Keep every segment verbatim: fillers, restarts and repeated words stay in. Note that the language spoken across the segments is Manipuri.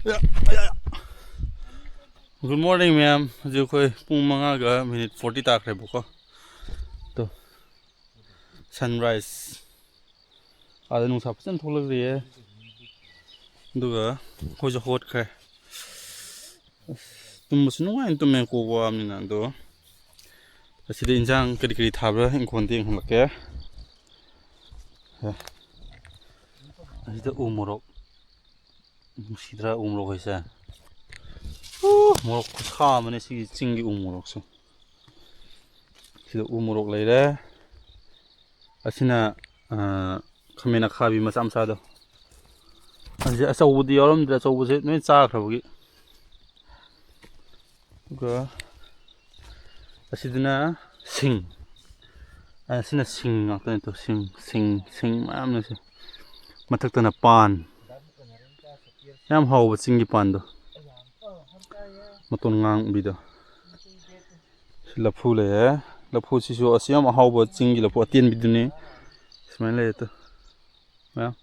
Good morning, ꯃꯌꯥꯝ꯫ ꯍꯧꯖꯤꯛ ꯑꯩꯈꯣꯏ ꯄꯨꯡ ꯃꯉꯥꯒ ꯃꯤꯅꯤꯠ ꯐꯣꯔꯇꯤ ꯇꯥꯈ꯭ꯔꯦꯕꯀꯣ꯫ ꯇꯣ, sunrise꯫ ꯑꯥꯗ ꯅꯨꯡꯁꯥ ꯐꯖꯅ ꯊꯣꯛꯂꯛꯂꯤꯌꯦ꯫ ꯑꯗꯨꯒ ꯑꯩꯈꯣꯏꯁꯨ ꯍꯧꯒꯠꯈ꯭ꯔꯦ꯫ ꯑꯁ, ꯇꯨꯝꯕꯁꯨ ꯅꯨꯡꯉꯥꯏꯅ ꯇꯨꯝꯃꯦ, ꯀꯣꯛ ꯋꯥꯕꯅꯤꯅ꯫ ꯑꯗꯣ ꯑꯁꯤꯗ ꯏꯟꯖꯥꯡ ꯀꯔꯤ ꯀꯔꯤ ꯊꯥꯕ꯭ꯔꯥ ꯏꯪꯈꯣꯜꯗ ꯌꯦꯡꯍꯜꯂꯛꯀꯦ꯫ ꯑꯦ, ꯑꯁꯤꯗ ꯎ ꯃꯣꯔꯣꯛ꯫ ꯅꯨꯡꯁꯤꯗ꯭ꯔꯥ ꯎ ꯃꯣꯔꯣꯛ ꯍꯥꯏꯁꯦ? ꯎ, ꯃꯣꯔꯣꯛ ꯈꯨꯁꯥ ꯑꯃꯅꯦ ꯁꯤꯒꯤ ꯆꯤꯡꯒꯤ ꯎ ꯃꯣꯔꯣꯛꯁꯦ꯫ ꯁꯤꯗ ꯎ ꯃꯣꯔꯣꯛ ꯂꯩꯔꯦ꯫ ꯑꯁꯤꯅ, ꯑ, ꯈꯥꯃꯦꯟ ꯑꯈꯥꯕꯤ ꯃꯆꯥ ꯃꯆꯥꯗꯣ꯫ ꯑꯁꯤ ꯑꯆꯧꯕꯗꯤ ꯌꯥꯎꯔꯝꯗ꯭ꯔꯦ, ꯑꯆꯧꯕꯁꯦ ꯂꯣꯏ ꯆꯥꯈ꯭ꯔꯕꯒꯤ꯫ ꯑꯗꯨꯒ ꯑꯁꯤꯗꯅ ꯁꯤꯡ꯫ ꯑꯁꯤꯅ ꯁꯤꯡ ꯉꯥꯛꯇꯅꯦ꯫ ꯇꯣ, ꯁꯤꯡ, ꯁꯤꯡ, ꯁꯤꯡ ꯃꯌꯥꯝꯅꯦ ꯁꯤ꯫ ꯃꯊꯛꯇꯅ ꯄꯥꯟ꯫ ꯌꯥꯝ ꯍꯥꯎꯕ ꯆꯤꯡꯒꯤ ꯄꯥꯟꯗꯣ꯫ ꯃꯇꯣꯟ ꯉꯥꯡꯕꯤꯗꯣ꯫ ꯁꯤ ꯂꯐꯨ ꯂꯩꯔꯦ꯫ ꯂꯐꯨꯁꯤꯁꯨ ꯑꯁꯤ ꯌꯥꯝ ꯑꯍꯥꯎꯕ ꯆꯤꯡꯒꯤ ꯂꯐꯨ ꯑꯇꯦꯟꯕꯤꯗꯨꯅꯤ꯫ ꯁꯨꯃꯥꯏꯅ ꯂꯩꯔꯦ ꯇꯨ꯫ ꯃꯌꯥꯝ꯫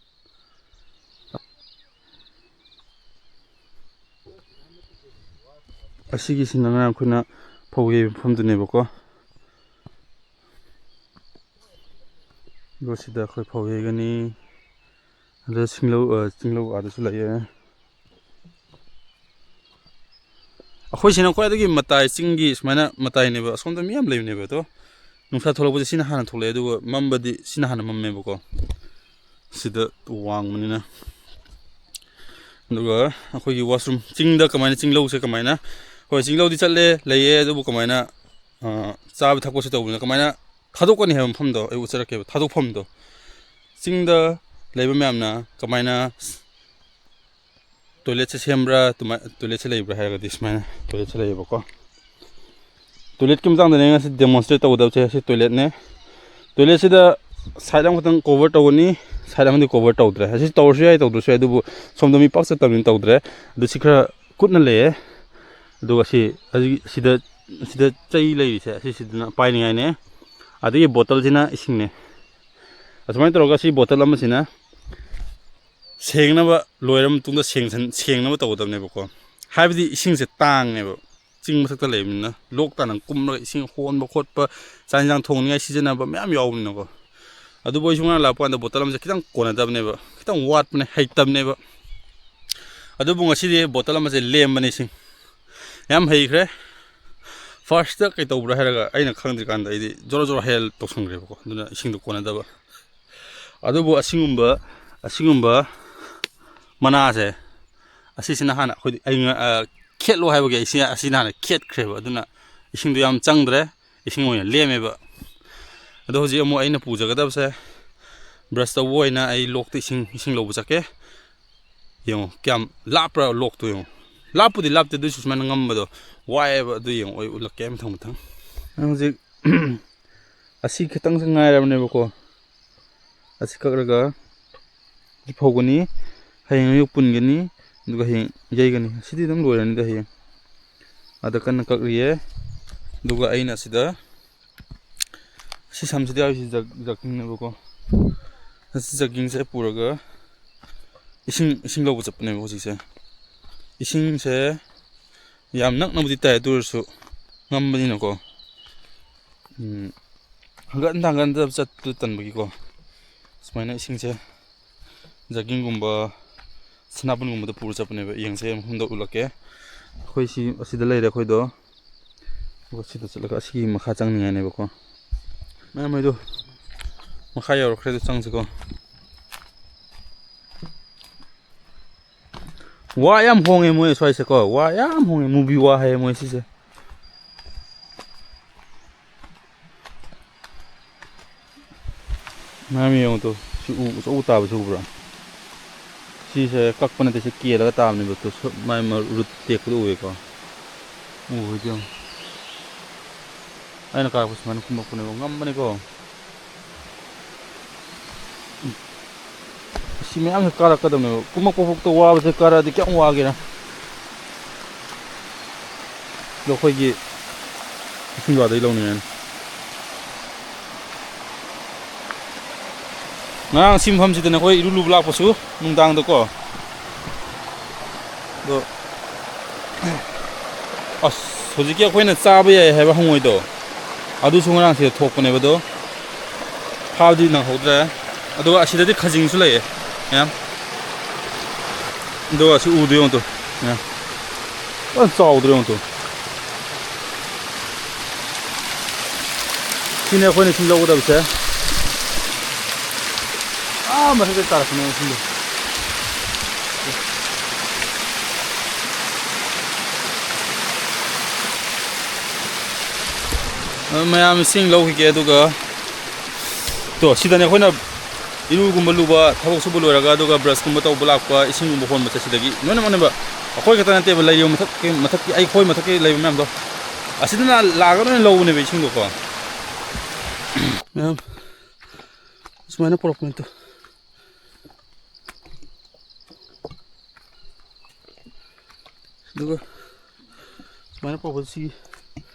ꯑꯁꯤꯒꯤꯁꯤꯅ ꯉꯔꯥꯡ ꯑꯩꯈꯣꯏꯅ ꯐꯧ ꯌꯩꯕ ꯃꯐꯝꯗꯨꯅꯦꯕꯀꯣ꯫ ꯑꯗꯣ ꯁꯤꯗ ꯑꯩꯈꯣꯏ ꯐꯧ ꯌꯩꯒꯅꯤ꯫ ꯑꯗ ꯁꯤꯡꯂꯧ, ꯑ, ꯆꯤꯡꯂꯧ ꯑꯥꯗꯁꯨ ꯂꯩꯌꯦ꯫ ꯑꯩꯈꯣꯏꯁꯤꯅ ꯈ꯭ꯋꯥꯏꯗꯒꯤ ꯃꯇꯥꯏ, ꯆꯤꯡꯒꯤ ꯁꯨꯃꯥꯏꯅ ꯃꯇꯥꯏꯅꯦꯕ꯫ ꯑꯁꯣꯝꯗ ꯃꯤ ꯌꯥꯝ ꯂꯩꯕꯅꯦꯕ꯫ ꯑꯗꯣ ꯅꯨꯡꯁꯥ ꯊꯣꯛꯂꯛꯄꯁꯦ ꯁꯤꯅ ꯍꯥꯟꯅ ꯊꯣꯛꯂꯛꯑꯦ, ꯑꯗꯨꯒ ꯃꯝꯕꯗꯤ ꯁꯤꯅ ꯍꯥꯟꯅ ꯃꯝꯃꯦꯕꯀꯣ꯫ ꯁꯤꯗ ꯋꯥꯡꯕꯅꯤꯅ꯫ ꯑꯗꯨꯒ ꯑꯩꯈꯣꯏꯒꯤ washroom, ꯆꯤꯡꯗ ꯀꯃꯥꯏꯅ, ꯆꯤꯡꯂꯧꯁꯦ ꯀꯃꯥꯏꯅ, ꯍꯣꯏ, ꯆꯤꯡꯂꯧꯗꯤ ꯆꯠꯂꯦ, ꯂꯩꯌꯦ, ꯑꯗꯨꯕꯨ ꯀꯃꯥꯏꯅ, ꯑ, ꯆꯥꯕ ꯊꯛꯄꯁꯦ ꯇꯧꯕꯅꯤꯅ ꯀꯃꯥꯏꯅ ꯊꯥꯗꯣꯛꯀꯅꯤ ꯍꯥꯏꯕ ꯃꯐꯝꯗꯣ ꯑꯩ ꯎꯠꯆꯔꯛꯀꯦꯕ, ꯊꯥꯗꯣꯛꯐꯝꯗꯣ꯫ ꯆꯤꯡꯗ ꯂꯩꯕ ꯃꯌꯥꯝꯅ ꯀꯃꯥꯏꯅ toiletꯁꯦ ꯁꯦꯝꯕ꯭ꯔꯥ, ꯑꯗꯨꯃꯥꯏ-, toiletꯁꯦ ꯂꯩꯕ꯭ꯔꯥ ꯍꯥꯏꯔꯒꯗꯤ ꯁꯨꯃꯥꯏꯅ toiletꯁꯦ ꯂꯩꯌꯦꯕꯀꯣ꯫ Toiletꯀꯤ ꯃꯇꯥꯡꯗꯅꯦ ꯉꯁꯤ demonstrate ꯇꯧꯒꯗꯕꯁꯦ꯫ ꯁꯤ toiletꯅꯦ꯫ Toiletꯁꯤꯗ side ꯑꯃꯈꯛꯇꯪ cover ꯇꯧꯒꯅꯤ, side ꯑꯃꯗꯤ cover ꯇꯧꯗ꯭ꯔꯦ꯫ ꯑꯁꯤ ꯇꯧꯔꯁꯨ ꯌꯥꯏ, ꯇꯧꯗ꯭ꯔꯁꯨ ꯌꯥꯏ, ꯑꯗꯨꯕꯨ ꯁꯣꯝꯗ ꯃꯤ ꯄꯥꯛ ꯆꯠꯇꯕꯅꯤꯅ ꯇꯧꯗ꯭ꯔꯦ꯫ ꯑꯗꯨ ꯁꯤ ꯈꯔ ꯀꯨꯠꯅ ꯂꯩꯌꯦ꯫ ꯑꯗꯨꯒ ꯁꯤ, ꯑꯁꯤ, ꯁꯤꯗ, ꯁꯤꯗ ꯆꯩ ꯂꯩꯔꯤꯁꯦ, ꯑꯁꯤꯁꯤꯗꯅ ꯄꯥꯏꯅꯤꯡꯉꯥꯏꯅꯦ꯫ ꯑꯗꯒꯤ bottleꯁꯤꯅ ꯏꯁꯤꯡꯅꯦ꯫ ꯑꯁꯨꯃꯥꯏꯅ ꯇꯧꯔꯒ ꯁꯤ bottle ꯑꯃꯁꯤꯅ ꯁꯦꯡꯅꯕ ꯂꯣꯏꯔ ꯃꯇꯨꯡꯗ ꯁꯦꯡꯁꯟ-, ꯁꯦꯡꯅꯕ ꯇꯧꯒꯗꯕꯅꯦꯕꯀꯣ꯫ ꯍꯥꯏꯕꯗꯤ ꯏꯁꯤꯡꯁꯦ ꯇꯥꯡꯉꯦꯕ, ꯆꯤꯡ ꯃꯊꯛꯇ ꯂꯩꯕꯅꯤꯅ꯫ ꯂꯣꯛ ꯇꯥꯅ ꯀꯨꯝꯂꯒ ꯏꯁꯤꯡ ꯍꯣꯟꯕ ꯈꯣꯠꯄ, ꯆꯥꯛ ꯌꯦꯟꯁꯥꯡ ꯊꯣꯡꯅꯤꯡꯉꯥꯏ ꯁꯤꯖꯤꯟꯅꯕ ꯃꯌꯥꯝ ꯌꯥꯎꯕꯅꯤꯅꯀꯣ꯫ ꯑꯗꯨꯕꯨ ꯑꯩꯁꯨ ꯉꯔꯥꯡ ꯂꯥꯛꯄ ꯀꯥꯟꯗ ꯕꯣꯇꯜ ꯑꯃꯁꯦ ꯈꯤꯇꯪ ꯀꯣꯟꯅꯗꯕꯅꯦꯕ, ꯈꯤꯇꯪ ꯋꯥꯠꯄꯅꯦ, ꯍꯩꯇꯕꯅꯦꯕ꯫ ꯑꯗꯨꯕꯨ ꯉꯁꯤꯗꯤ ꯕꯣꯇꯜ ꯑꯃꯁꯦ ꯂꯦꯝꯕꯅꯦ ꯏꯁꯤꯡ꯫ ꯌꯥꯝ ꯍꯩꯈ꯭ꯔꯦ꯫ ꯐꯥꯔꯁꯇ ꯀꯩ ꯇꯧꯕ꯭ꯔꯥ ꯍꯥꯏꯔꯒ, ꯑꯩꯅ ꯈꯪꯗ꯭ꯔꯤꯀꯥꯟꯗ ꯑꯩꯗꯤ ꯖꯣꯔꯣ ꯖꯣꯔꯣ ꯍꯩꯔ ꯇꯧꯁꯟꯈ꯭ꯔꯦꯕꯀꯣ, ꯑꯗꯨꯅ ꯏꯁꯤꯡꯗꯣ ꯀꯣꯟꯅꯗꯕ꯫ ꯑꯗꯨꯕꯨ ꯑꯁꯤꯒꯨꯝꯕ, ꯑꯁꯤꯒꯨꯝꯕ ꯃꯅꯥꯁꯦ, ꯑꯁꯤꯁꯤꯅ ꯍꯥꯟꯅ ꯑꯩꯈꯣꯏꯗꯤ, ꯑꯩ ꯉ-, ꯑ, ꯈꯦꯠꯂꯣ ꯍꯥꯏꯕꯒꯤ ꯑꯩꯁꯤ, ꯑꯁꯤꯅ ꯍꯥꯟꯅ ꯈꯦꯠꯈ꯭ꯔꯦꯕ, ꯑꯗꯨꯅ ꯏꯁꯤꯡꯗꯣ ꯌꯥꯝ ꯆꯪꯗ꯭ꯔꯦ, ꯏꯁꯤꯡ ꯑꯣꯏꯅ ꯂꯦꯝꯃꯦꯕ꯫ ꯑꯗꯣ ꯍꯧꯖꯤꯛ ꯑꯃꯨꯛ ꯑꯩꯅ ꯄꯨꯖꯒꯗꯕꯁꯦ, ꯕ꯭ꯔꯁ ꯇꯧꯕ ꯑꯣꯏꯅ ꯑꯩ ꯂꯣꯛꯇ ꯏꯁꯤꯡ, ꯏꯁꯤꯡ ꯂꯧꯕ ꯆꯠꯀꯦ꯫ ꯌꯦꯡꯉꯣ ꯀꯌꯥꯝ ꯂꯥꯞꯄ꯭ꯔꯥ ꯂꯣꯛꯇꯣ ꯌꯦꯡꯉꯣ꯫ ꯂꯥꯞꯄꯨꯗꯤ ꯂꯥꯞꯇꯦ, ꯑꯗꯨꯏꯁꯨ ꯁꯨꯃꯥꯏꯅ ꯉꯝꯕꯗꯣ ꯋꯥꯏꯑꯦꯕ꯫ ꯑꯗꯨ ꯌꯦꯡꯉꯣ, ꯑꯩ ꯎꯠꯂꯛꯀꯦ ꯃꯊꯪ ꯃꯊꯪ꯫ ꯅꯪ ꯍꯧꯖꯤꯛ ꯑꯁꯤ ꯈꯤꯇꯪꯁꯨ ꯉꯥꯏꯔꯕꯅꯦꯕꯀꯣ꯫ ꯑꯁꯤ ꯀꯛꯂꯒ ꯁꯤ ꯐꯧꯒꯅꯤ, ꯍꯌꯦꯡ ꯑꯌꯨꯛ ꯄꯨꯟꯒꯅꯤ, ꯑꯗꯨꯒ ꯍꯌꯦꯡ ꯌꯩꯒꯅꯤ꯫ ꯁꯤꯗꯤ ꯑꯗꯨꯝ ꯂꯣꯏꯔꯅꯤꯗ ꯍꯌꯦꯡ꯫ ꯑꯗ ꯀꯟꯅ ꯀꯛꯂꯤꯌꯦ꯫ ꯑꯗꯨꯒ ꯑꯩꯅ ꯑꯁꯤꯗ ꯁꯤ ꯁꯝꯁꯤꯗ ꯌꯥꯎꯔꯤꯁꯤ ꯖꯛ-, ꯖꯛꯀꯤꯡꯅꯦꯕꯀꯣ꯫ ꯑꯁꯤ ꯖꯛꯀꯤꯡꯁꯦ ꯄꯨꯔꯒ ꯏꯁꯤꯡ, ꯏꯁꯤꯡ ꯂꯧꯕ ꯆꯠꯄꯅꯦꯕ ꯍꯧꯖꯤꯛꯁꯦ꯫ ꯏꯁꯤꯡꯁꯦ ꯌꯥꯝ ꯅꯛꯅꯕꯨꯗꯤ ꯇꯥꯏ, ꯑꯗꯨ ꯑꯣꯏꯔꯁꯨ ꯉꯝꯕꯅꯤꯅꯀꯣ꯫ ꯎꯝ, ꯍꯪꯒꯠ ꯍꯟꯗ, ꯍꯪꯒꯠ ꯍꯟꯗ ꯆꯠꯄꯗꯨ ꯇꯟꯕꯒꯤꯀꯣ, ꯁꯨꯃꯥꯏꯅ ꯏꯁꯤꯡꯁꯦ ꯖꯒꯤꯡꯒꯨꯝꯕ, ꯁꯅꯥꯕꯨꯟꯒꯨꯝꯕꯗ ꯄꯨꯔ ꯆꯠꯄꯅꯦꯕ꯫ ꯌꯦꯡꯁꯦ, ꯃꯐꯝꯗ ꯎꯠꯂꯛꯀꯦ꯫ ꯑꯩꯈꯣꯏ ꯁꯤ, ꯑꯁꯤꯗ ꯂꯩꯔꯦ ꯑꯩꯈꯣꯏꯗꯣ꯫ ꯑꯗꯨꯒ ꯁꯤꯗ ꯆꯠꯂꯒ ꯑꯁꯤꯒꯤ ꯃꯈꯥ ꯆꯪꯅꯤꯡꯉꯥꯏꯅꯦꯕꯀꯣ꯫ ꯃꯌꯥꯝ ꯑꯩꯗꯣ ꯃꯈꯥ ꯌꯧꯔꯛꯈ꯭ꯔꯦ, ꯑꯗꯨ ꯆꯪꯁꯤꯀꯣ꯫ ꯋꯥ ꯌꯥꯝ ꯍꯣꯡꯉꯦ ꯃꯣꯏ ꯁ꯭ꯋꯥꯏꯁꯦꯀꯣ, ꯋꯥ ꯌꯥꯝ ꯍꯣꯡꯉꯦ, ꯃꯨꯕꯤ ꯋꯥ ꯍꯥꯏꯌꯦ ꯃꯣꯏ ꯁꯤꯁꯦ꯫ ꯃꯌꯥꯝ ꯌꯦꯡꯉꯨ ꯇꯨ, ꯁꯤ ꯎ ꯑꯆꯧꯕ ꯇꯥꯕꯁꯤ ꯎꯕ꯭ꯔꯥ? ꯁꯤꯁꯦ ꯀꯛꯄ ꯅꯠꯇꯦ, ꯁꯤ ꯀꯦꯜꯂꯒ ꯇꯥꯕꯅꯦꯕ꯫ ꯇꯨ ꯁꯨ-, ꯃꯥꯏ ꯃ-, ꯔꯨꯠ ꯇꯦꯛꯄꯗꯣ ꯎꯏꯌꯦꯀꯣ꯫ ꯎ ꯍꯧꯖꯤꯛ ꯌꯦꯡꯉꯨ꯫ ꯑꯩꯅ ꯀꯥꯔꯛꯄ ꯁꯨꯃꯥꯏꯅ ꯀꯨꯝꯃꯛꯄꯅꯦꯕ, ꯉꯝꯕꯅꯤꯀꯣ꯫ ꯁꯤ ꯃꯌꯥꯝꯁꯦ ꯀꯥꯔꯛꯀꯗꯕꯅꯦꯕ꯫ ꯀꯨꯝꯃꯛꯄ ꯐꯥꯎꯗ ꯋꯥꯕꯁꯦ, ꯀꯥꯔꯛꯑꯗꯤ ꯀꯌꯥꯝ ꯋꯥꯒꯦꯔꯥ꯫ ꯑꯗꯣ ꯑꯩꯈꯣꯏꯒꯤ ꯏꯁꯤꯡ ꯋꯥꯗꯩ ꯂꯧꯅꯤꯡꯉꯥꯏꯅꯤ꯫ ꯉꯔꯥꯡ ꯁꯤ ꯃꯐꯝꯁꯤꯗꯅꯦ ꯑꯩꯈꯣꯏ ꯏꯔꯨ ꯂꯨꯕ ꯂꯥꯛꯄꯁꯨ, ꯅꯨꯡꯗꯥꯡꯗꯀꯣ꯫ ꯑꯗꯣ ꯑꯁ, ꯍꯧꯖꯤꯛꯀꯤ ꯑꯩꯈꯣꯏꯅ ꯆꯥꯕ ꯌꯥꯏ ꯍꯥꯏꯕ ꯍꯪꯉꯣꯏꯗꯣ, ꯑꯗꯨꯁꯨ ꯉꯔꯥꯡ ꯁꯤꯗ ꯊꯣꯛꯄꯅꯦꯕ꯫ ꯑꯗꯣ ꯐꯥꯕꯗꯤ ꯅꯪꯍꯧꯗ꯭ꯔꯦ꯫ ꯑꯗꯨꯒ ꯑꯁꯤꯗꯗꯤ ꯈꯖꯤꯡꯁꯨ ꯂꯩꯌꯦ ꯃꯌꯥꯝ꯫ ꯑꯗꯨꯒ ꯑꯁꯤ ꯎꯗꯣ ꯌꯦꯡꯉꯨ ꯇꯨ, ꯃꯌꯥꯝ꯫ ꯐꯖꯅ ꯆꯥꯎꯗ꯭ꯔꯣ ꯌꯦꯡꯉꯨ ꯇꯨ꯫ ꯁꯤꯅꯦ ꯑꯩꯈꯣꯏꯅ ꯁꯤ ꯂꯧꯒꯗꯕꯁꯦ꯫ ꯑꯥ, ꯃꯊꯛꯇ ꯇꯥꯔꯛꯄꯅꯦ ꯁꯤꯗꯤ꯫ ꯑꯗꯨ ꯃꯌꯥꯝ ꯏꯁꯤꯡ ꯂꯧꯈꯤꯒꯦ꯫ ꯑꯗꯨꯒ ꯇꯣ, ꯁꯤꯗꯅꯦ ꯑꯩꯈꯣꯏꯅ ꯏꯔꯨꯒꯨꯝꯕ ꯂꯨꯕ, ꯊꯕꯛ ꯁꯨꯕ ꯂꯣꯏꯔꯒ, ꯑꯗꯨꯒ ꯕ꯭ꯔꯁꯀꯨꯝꯕ ꯇꯧꯕ ꯂꯥꯛꯄ, ꯏꯁꯤꯡꯒꯨꯝꯕ ꯍꯣꯟꯕ ꯆꯠꯁꯤꯗꯒꯤ ꯂꯣꯏꯅꯃꯛꯅꯦꯕ꯫ ꯑꯩꯈꯣꯏ ꯈꯛꯇ ꯅꯠꯇꯦꯕ, ꯂꯩꯔꯤꯕ ꯃꯊꯛꯀꯤ, ꯃꯊꯛꯀꯤ, ꯑꯩꯈꯣꯏ ꯃꯊꯛꯀꯤ ꯂꯩꯕ ꯃꯌꯥꯝꯗꯣ, ꯑꯁꯤꯗꯅ ꯂꯥꯛꯑꯒ ꯂꯣꯏꯅ ꯂꯧꯕꯅꯦꯕ ꯏꯁꯤꯡꯗꯣꯀꯣ꯫ ꯃꯌꯥꯝ ꯁꯨꯃꯥꯏꯅ ꯄꯨꯔꯛꯄꯅꯤ ꯇꯨ꯫ ꯑꯗꯨꯒ ꯁꯨꯃꯥꯏꯅ ꯄꯨꯔꯛꯄꯁꯤ,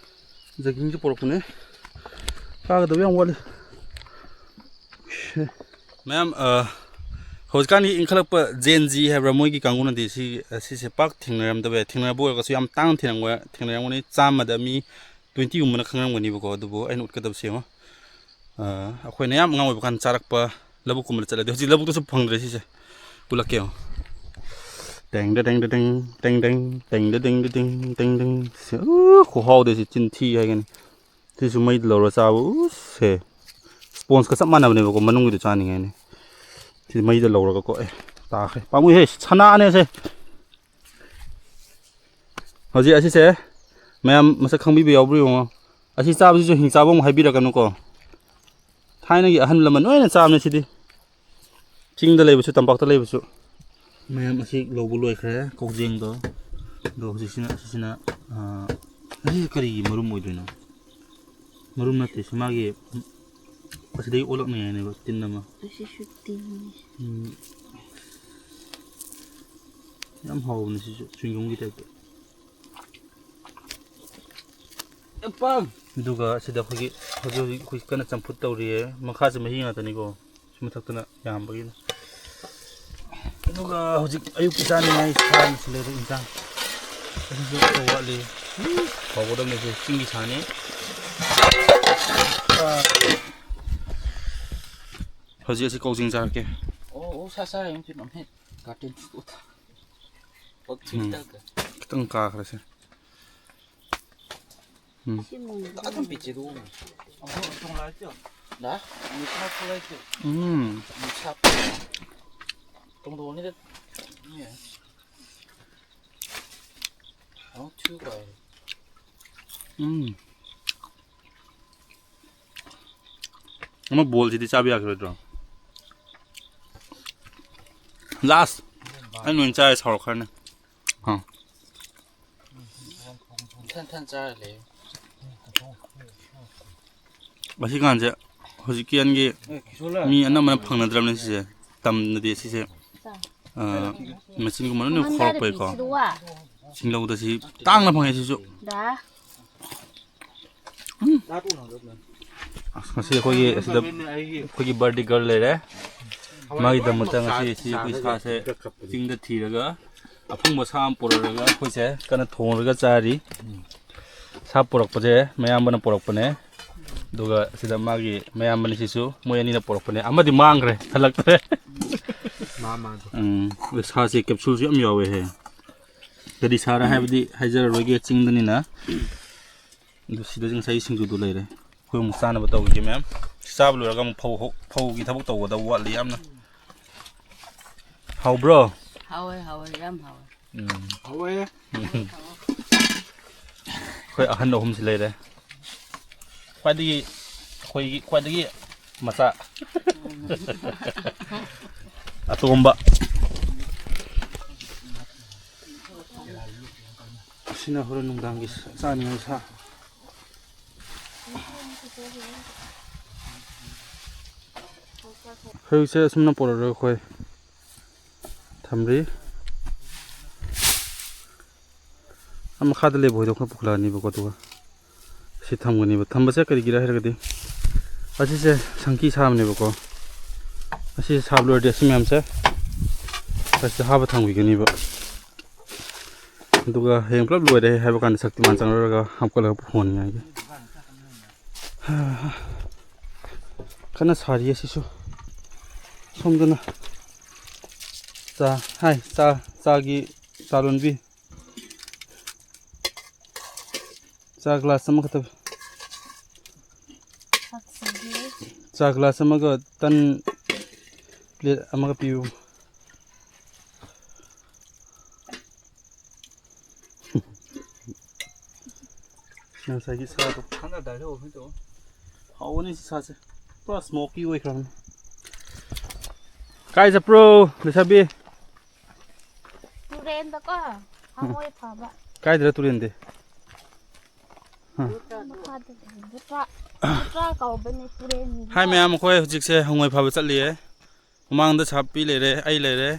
ꯖꯒꯤꯡꯁꯦ ꯄꯨꯔꯛꯄꯅꯦ꯫ ꯀꯥꯒꯗꯕ ꯌꯥꯝ ꯋꯥꯠꯂꯤ꯫ ꯃꯌꯥꯝ, ꯑ, ꯍꯧꯖꯤꯛꯀꯥꯟꯒꯤ ꯏꯟꯈꯠꯂꯛꯄ Gen Z ꯍꯥꯏꯕ꯭ꯔꯥ, ꯃꯣꯏꯒꯤ ꯀꯥꯡꯕꯨꯅꯗꯤ ꯁꯤ, ꯁꯤꯁꯦ ꯄꯥꯛ ꯊꯦꯡꯅꯔꯝꯗꯕ ꯌꯥꯏ꯫ ꯊꯦꯡꯅꯔꯕ ꯑꯣꯏꯔꯒꯁꯨ ꯌꯥꯝ ꯇꯥꯡꯅ ꯊꯦꯡꯅꯔꯝꯒ-, ꯊꯦꯡꯅꯔꯝꯒꯅꯤ꯫ ꯆꯥꯝꯃꯗ ꯃꯤ twenty ꯒꯨꯝꯕꯅ ꯈꯪꯉꯝꯒꯅꯤꯕꯀꯣ꯫ ꯑꯗꯨꯕꯨ ꯑꯩꯅ ꯎꯠꯀꯗꯕꯁꯦ ꯌꯦꯡꯉꯣ꯫ ꯑ, ꯑꯩꯈꯣꯏꯅ ꯌꯥꯝ ꯑꯉꯥꯡ ꯑꯣꯏꯕ ꯀꯥꯟꯗ ꯆꯥꯔꯛꯄ ꯂꯧꯕꯨꯛꯀꯨꯝꯕꯗ ꯆꯠꯂꯗꯤ, ꯍꯧꯖꯤꯛ ꯂꯧꯕꯨꯛꯇꯁꯨ ꯐꯪꯗ꯭ꯔꯦ ꯁꯤꯁꯦ꯫ ꯎꯠꯂꯛꯀꯦ ꯌꯦꯡꯉꯣ꯫ ꯇꯦꯡꯗ ꯇꯦꯡꯗ ꯇꯦꯡ, ꯇꯦꯡ ꯇꯦꯡ, ꯇꯦꯡꯗ ꯇꯦꯡꯗ ꯇꯦꯡ, ꯇꯦꯡ ꯇꯦꯡ꯫ ꯁꯤ, ꯎ, ꯈꯨꯍꯥꯎꯗꯤ ꯁꯤ ꯆꯤꯟ ꯊꯤ ꯍꯥꯏꯒꯅꯤ꯫ ꯁꯤꯁꯨ ꯃꯩꯗ ꯂꯧꯔ ꯆꯥꯕ, ꯎꯁ, ꯁꯦ꯫ Sponge ꯀ ꯆꯞ ꯃꯥꯟꯅꯕꯅꯦꯕꯀꯣ, ꯃꯅꯨꯡꯒꯤꯗꯣ ꯆꯥꯅꯤꯡꯉꯥꯏꯅꯦ꯫ ꯁꯤ ꯃꯩꯗ ꯂꯧꯔꯒꯀꯣ, ꯑꯦ, ꯇꯥꯈ꯭ꯔꯦ꯫ ꯄꯥꯝꯃꯨꯏꯍꯦ, ꯁꯅꯥꯅꯦ ꯁꯦ꯫ ꯍꯧꯖꯤꯛ ꯑꯁꯤꯁꯦ ꯃꯌꯥꯝ ꯃꯁꯛ ꯈꯪꯕꯤꯕ ꯌꯥꯎꯕ꯭ꯔꯥ ꯌꯦꯡꯉꯣ꯫ ꯑꯁꯤ ꯆꯥꯕꯁꯤꯁꯨ ꯍꯤꯡ ꯆꯥꯕ ꯑꯃꯨꯛ ꯍꯥꯏꯕꯤꯔꯛꯀꯅꯨꯀꯣ꯫ ꯊꯥꯏꯅꯒꯤ ꯑꯍꯜ ꯂꯃꯟ ꯂꯣꯏꯅ ꯆꯥꯕꯅꯦ ꯁꯤꯗꯤ꯫ ꯆꯤꯡꯗ ꯂꯩꯕꯁꯨ, ꯇꯝꯄꯥꯛꯇ ꯂꯩꯕꯁꯨ꯫ ꯃꯌꯥꯝ ꯑꯁꯤ ꯂꯧꯕ ꯂꯣꯏꯈ꯭ꯔꯦ, ꯀꯧꯖꯦꯡꯗꯣ꯫ ꯑꯗꯣ ꯍꯧꯖꯤꯛꯁꯤꯅ, ꯑꯁꯤꯁꯤꯅ, ꯑꯥ, ꯑꯁꯤꯁꯦ ꯀꯔꯤꯒꯤ ꯃꯔꯨꯝ ꯑꯣꯏꯗꯣꯏꯅꯣ? ꯃꯔꯨꯝ ꯅꯠꯇꯦ, ꯁꯤ ꯃꯥꯒꯤ, ꯑꯁꯤꯗꯒꯤ ꯑꯣꯜꯂꯛꯅꯤꯡꯉꯥꯏꯅꯦꯕ, ꯇꯤꯟ ꯑꯃ꯫ ꯑꯁꯤꯁꯨ ꯇꯤꯟꯅꯤ꯫ ꯎꯝ꯫ ꯌꯥꯝ ꯍꯥꯎꯕꯅꯦ ꯁꯤꯁꯨ, ꯆ꯭ꯋꯤꯡꯒꯝꯒꯤ ꯇꯥꯏꯞꯇ꯫ ꯑꯗꯨꯒ ꯁꯤꯗ ꯑꯩꯈꯣꯏꯒꯤ ꯍꯧꯖꯤꯛ ꯍꯧꯖꯤꯛ ꯑꯩꯈꯣꯏ ꯀꯟꯅ ꯆꯝꯐꯨꯠ ꯇꯧꯔꯤꯌꯦ꯫ ꯃꯈꯥꯁꯦ ꯃꯍꯤ ꯉꯥꯛꯇꯅꯤꯀꯣ꯫ ꯃꯊꯛꯇꯅ ꯌꯥꯝꯕꯒꯤꯅꯤ꯫ ꯑꯗꯨꯒ ꯍꯧꯖꯤꯛ ꯑꯌꯨꯛꯀꯤ ꯆꯥꯅꯤꯡꯉꯥꯏ ꯁꯥ ꯑꯃꯁꯨ ꯂꯩꯔꯦ, ꯏꯟꯁꯥꯡ꯫ ꯑꯗꯨꯁꯨ ꯈꯔ ꯋꯥꯠꯂꯤ꯫ ꯍꯥꯎꯒꯗꯕꯅꯦ ꯁꯤ, ꯆꯤꯡꯒꯤ ꯁꯥꯅꯤ꯫ ꯍꯧꯖꯤꯛ ꯑꯁꯤ ꯀꯧꯖꯤꯡ ꯆꯥꯔꯛꯀꯦ꯫ ꯑꯣ, ꯑꯣ, ꯁꯥ ꯆꯥꯔꯦ, ꯌꯨꯝ ꯐꯤꯠ ꯑꯃ ꯍꯦꯛ ꯀꯥꯔꯇꯦꯟ ꯐꯨꯠ ꯑꯣꯠꯊ-, ꯑꯣꯠ ꯎꯝ꯫ ꯊꯤꯜꯂꯒ꯫ ꯈꯤꯇꯪ ꯀꯥꯈ꯭ꯔꯁꯦ꯫ ꯎꯝ꯫ ꯁꯤ ꯃꯨꯟꯕ ꯑꯗꯨꯝ ꯄꯤꯠꯁꯦ, ꯑꯗꯨ꯫ ꯅ? ꯃꯤꯁꯥ ꯊꯣꯛꯂꯛꯑꯦ꯫ ꯎꯝ꯫ ꯃꯤꯁꯥ ꯇꯣꯡꯗꯣꯛꯑꯅꯤꯗ꯫ ꯑꯃꯨꯛ ꯊꯤꯌꯨ ꯀꯥꯏ꯫ ꯎꯝ꯫ ꯑꯃ ꯕꯣꯜꯁꯤꯗꯤ ꯆꯥꯕ ꯌꯥꯈꯤꯔꯣꯏꯗ꯭ꯔꯣ? ꯂꯥꯁ꯫ ꯑꯩ ꯅꯣꯏ ꯆꯥꯔꯦ, ꯁꯥꯎꯔꯛꯈ꯭ꯔꯅꯤ꯫ ꯑꯥ꯫ ꯊꯟ ꯊꯟ ꯆꯥꯔ ꯂꯩ꯫ ꯃꯁꯤꯀꯥꯟꯁꯦ ꯍꯧꯖꯤꯛꯀꯤ ꯑꯟꯒꯤ ꯑꯦ, ꯀꯤꯁꯣꯜꯂ꯫ ꯃꯤ ꯑꯅꯝꯕꯅ ꯐꯪꯅꯗ꯭ꯔꯕꯅꯤ ꯁꯤꯁꯦ꯫ ꯇꯝꯗꯗꯤ ꯁꯤꯁꯦ, ꯑ, ꯃꯦꯆꯤꯟꯒꯨꯝꯕ ꯂꯣꯏꯅ ꯈꯥꯎꯔꯛꯄꯩꯀꯣ꯫ ꯁꯤꯡꯂꯧꯗ ꯁꯤ ꯇꯥꯡꯅ ꯐꯪꯉꯦ ꯁꯤꯁꯨ꯫ ꯗꯥ꯫ ꯑꯁ, ꯉꯁꯤ ꯑꯩꯈꯣꯏꯒꯤ ꯑꯁꯤꯗ ꯑꯩꯈꯣꯏꯒꯤ ꯕꯥꯔꯗꯦ ꯒꯔꯜ ꯂꯩꯔꯦ꯫ ꯃꯥꯒꯤꯗꯃꯛꯇ ꯉꯁꯤ ꯁꯤ ꯑꯩꯈꯣꯏ ꯁꯥꯁꯦ ꯆꯤꯡꯗ ꯊꯤꯔꯒ ꯑꯐꯨꯡꯕ ꯁꯥ ꯑꯃ ꯄꯨꯔꯛꯑꯒ ꯑꯩꯈꯣꯏꯁꯦ ꯀꯟꯅ ꯊꯣꯡꯉꯒ ꯆꯥꯔꯤ꯫ ꯁꯥ ꯄꯨꯔꯛꯄꯁꯦ ꯃꯌꯥꯝꯕꯅ ꯄꯨꯔꯛꯄꯅꯦ꯫ ꯑꯗꯨꯒ ꯁꯤꯗ ꯃꯥꯒꯤ ꯃꯌꯥꯝꯕꯅꯤ ꯁꯤꯁꯨ, ꯃꯣꯏ ꯑꯅꯤꯅ ꯄꯨꯔꯛꯄꯅꯦ꯫ ꯑꯃꯗꯤ ꯃꯥꯡꯈ꯭ꯔꯦ, ꯍꯜꯂꯛꯇ꯭ꯔꯦ꯫ ꯃꯥ, ꯃꯥꯗꯣ꯫ ꯎꯝ, ꯁꯥꯁꯦ ꯀꯦꯞꯁꯨꯜꯁꯨ ꯌꯥꯝ ꯌꯥꯎꯋꯦ ꯍꯦ꯫ ꯀꯔꯤ ꯁꯥꯔ ꯍꯥꯏꯕꯗꯤ ꯍꯥꯏꯖꯔꯔꯣꯏꯒꯦ, ꯆꯤꯡꯗꯅꯤꯅ꯫ ꯑꯗꯨ ꯁꯤꯗꯁꯨ ꯉꯁꯥꯏ ꯁꯤꯡꯖꯨꯗꯨ ꯂꯩꯔꯦ꯫ ꯑꯩꯈꯣꯏ ꯑꯃꯨꯛ ꯆꯥꯅꯕ ꯇꯧꯈꯤꯒꯦ, ꯃꯌꯥꯝ꯫ ꯆꯥꯕ ꯂꯣꯏꯔꯒ ꯑꯃꯨꯛ ꯐꯧ, ꯐꯧꯒꯤ ꯊꯕꯛ ꯇꯧꯒꯗꯕ ꯋꯥꯠꯂꯤ ꯌꯥꯝꯅ꯫ ꯍꯥꯎꯕ꯭ꯔꯣ? ꯍꯥꯎꯋꯦ, ꯍꯥꯎꯋꯦ, ꯌꯥꯝ ꯍꯥꯎꯋꯦ꯫ ꯎꯝ꯫ ꯍꯥꯎꯋꯦ꯫ ꯑꯩꯈꯣꯏ ꯑꯍꯟ ꯑꯍꯨꯝꯁꯤ ꯂꯩꯔꯦ꯫ ꯈ꯭ꯋꯥꯏꯗꯒꯤ, ꯑꯩꯈꯣꯏꯒꯤ ꯈ꯭ꯋꯥꯏꯗꯒꯤ ꯃꯆꯥ꯫ ꯑꯇꯣꯝꯕ꯫ ꯑꯁꯤꯅ ꯍꯣꯔꯦꯟ ꯅꯨꯡꯗꯥꯡꯒꯤ ꯆꯥꯅꯤꯡꯉꯥꯏ ꯁꯥ꯫ ꯍꯧꯖꯤꯛꯁꯦ ꯑꯁꯨꯝꯅ ꯄꯨꯔꯛꯑꯒ ꯑꯩꯈꯣꯏ ꯊꯝꯔꯤ꯫ ꯑꯥ ꯃꯈꯥꯗ ꯂꯩꯕ ꯍꯣꯏꯗꯣ ꯑꯩꯈꯣꯏ ꯄꯨꯈꯠꯂꯛꯑꯅꯤꯕꯀꯣ, ꯑꯗꯨꯒ ꯁꯤ ꯊꯝꯒꯅꯤꯕ꯫ ꯊꯝꯕꯁꯦ ꯀꯔꯤꯒꯤꯔ ꯍꯥꯏꯔꯒꯗꯤ ꯑꯁꯤꯁꯦ ꯁꯪꯀꯤ ꯁꯥꯕꯅꯦꯕꯀꯣ꯫ ꯑꯁꯤ ꯁꯥꯕ ꯂꯣꯏꯔꯗꯤ ꯑꯁꯤ ꯃꯌꯥꯝꯁꯦ ꯑꯁꯤꯗ ꯍꯥꯞꯄ ꯊꯝꯈꯤꯒꯅꯤꯕ꯫ ꯑꯗꯨꯒ ꯍꯌꯦꯡ ꯄꯨꯂꯞ ꯂꯣꯏꯔꯦ ꯍꯥꯏꯕ ꯀꯥꯟꯗ ꯁꯛꯇꯤꯃꯥꯟ ꯆꯪꯂꯛꯑꯒ ꯍꯥꯞꯀꯠꯂꯒ ꯍꯣꯟꯅꯤꯡꯉꯥꯏꯒꯤ꯫ ꯀꯟꯅ ꯁꯥꯔꯤ ꯑꯁꯤꯁꯨ꯫ ꯁꯣꯝꯗꯅ ꯆꯥ, ꯍꯥꯏ, ꯆꯥ, ꯆꯥꯒꯤ ꯆꯥ ꯂꯣꯟꯕꯤ꯫ ꯆꯥ ꯒ꯭ꯂꯥꯁ ꯑꯃꯈꯛꯇ꯫ ꯆꯥ ꯒ꯭ꯂꯥꯁ ꯑꯃꯒ ꯇꯟ ꯄ꯭ꯂꯦꯠ ꯑꯃꯒ ꯄꯤꯌꯨ꯫ ꯉꯁꯥꯏꯒꯤ ꯁꯥꯗꯣ꯫ ꯍꯥꯎꯕꯅꯤ ꯁꯤ ꯁꯥꯁꯦ꯫ ꯄꯨꯔꯥ ꯁ꯭ꯃꯣꯀꯤ ꯑꯣꯏꯈ꯭ꯔꯕꯅꯤ꯫ ꯀꯥꯏ ꯆꯠꯄ꯭ꯔꯣ, ꯂꯩꯁꯥꯕꯤ? ꯇꯨꯔꯦꯟꯗꯀꯣ ꯍꯉꯣꯏ ꯐꯥꯕ꯫ ꯀꯥꯏꯗꯔ ꯇꯨꯔꯦꯟꯗꯤ? ꯃꯈꯥꯗ ꯂꯩ꯫ ꯕꯨꯇ꯭ꯔꯥ, ꯕꯨꯇ꯭ꯔꯥ ꯀꯧꯕꯅꯦ ꯇꯨꯔꯦꯟꯒꯤ꯫ ꯍꯥꯏ ꯃꯌꯥꯝ, ꯑꯩꯈꯣꯏ ꯍꯧꯖꯤꯛꯁꯦ ꯍꯉꯣꯏ ꯐꯥꯕ ꯆꯠꯂꯤꯌꯦ꯫ ꯃꯃꯥꯡꯗ ꯁꯥꯞꯄꯤ ꯂꯩꯔꯦ, ꯑꯩ ꯂꯩꯔꯦ,